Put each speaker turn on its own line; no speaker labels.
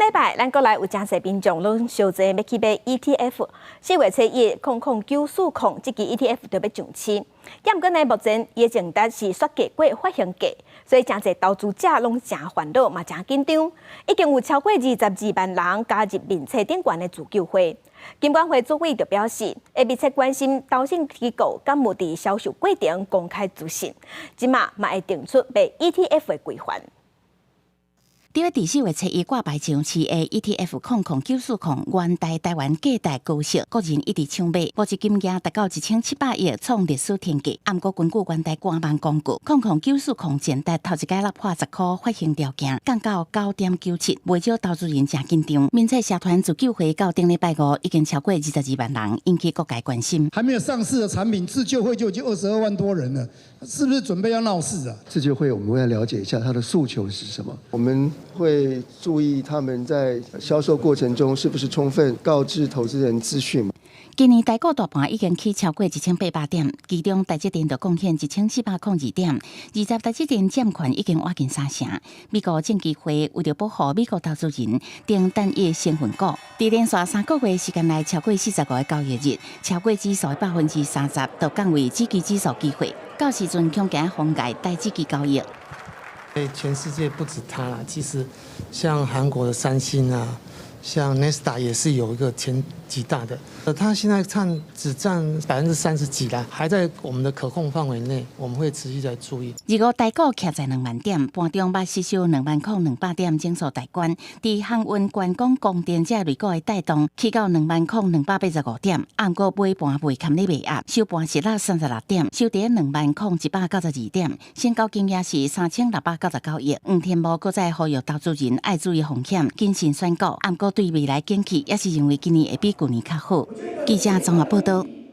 禮拜，咱國內有誠濟民眾攏相爭欲去買 ETF。4月初一，00940這支 ETF 就欲上市。毋過呢，目前伊的淨值是煞低過發行價，所以誠濟投資者攏誠煩惱，嘛誠緊張。已經有超過22萬人加入面冊頂懸的自救會。金管會主委就表示，會密切關心投信機構敢有佇銷售過程公開資訊，這馬嘛會定出賣 ETF 的規範。
佇4月初一掛牌上市的 ETF 00940元大台灣價值高息，個人一直搶買，募集金額達到1700億，創歷史天價。毋過根據元大官網公告，00940淨值頭一擺破10箍發行條件，降到9.97，袂少投資人誠緊張。面冊社團自救會到頂禮拜五已經超過22萬人，引起各界關心。
還沒有上市的產品，自救會就已經22萬多人了，是不是準備要鬧事啊？
自救會我們會來了解一下他的訴求是什麼，我們會注意他們在銷售過程中是不是充分告知投資人資訊。
今年台股大盤已經起超過1800點，其中台積電就貢獻1402點，二十台積電佔權已經倚近三成。美國證期會為著保護美國投資人，定單一成分股，佇連續3個月時間內超過45個交易日，超過指數30%，就降為指期指數機會。到時陣恐驚妨礙台指期交易。
全世界不止它啦，其實像韓國的三星啊，像納斯達也是有一個前幾大的，它現在佔只佔30%幾啦，還在我們的可控範圍內，我們會持續在注意。
如果台股徛在2萬點，盤中捌失守20,200點整數大關，佇航運、觀光、光電這類股的帶動，起到20,285點，毋過尾盤袂堪咧賣壓，收盤是落36點，收佇20,192點，成交金額是3699億。黃天牧閣再呼籲投資人愛注意風險，謹慎選股，毋過對未來景氣也是認為今年會比舊年較好。記者綜合報道。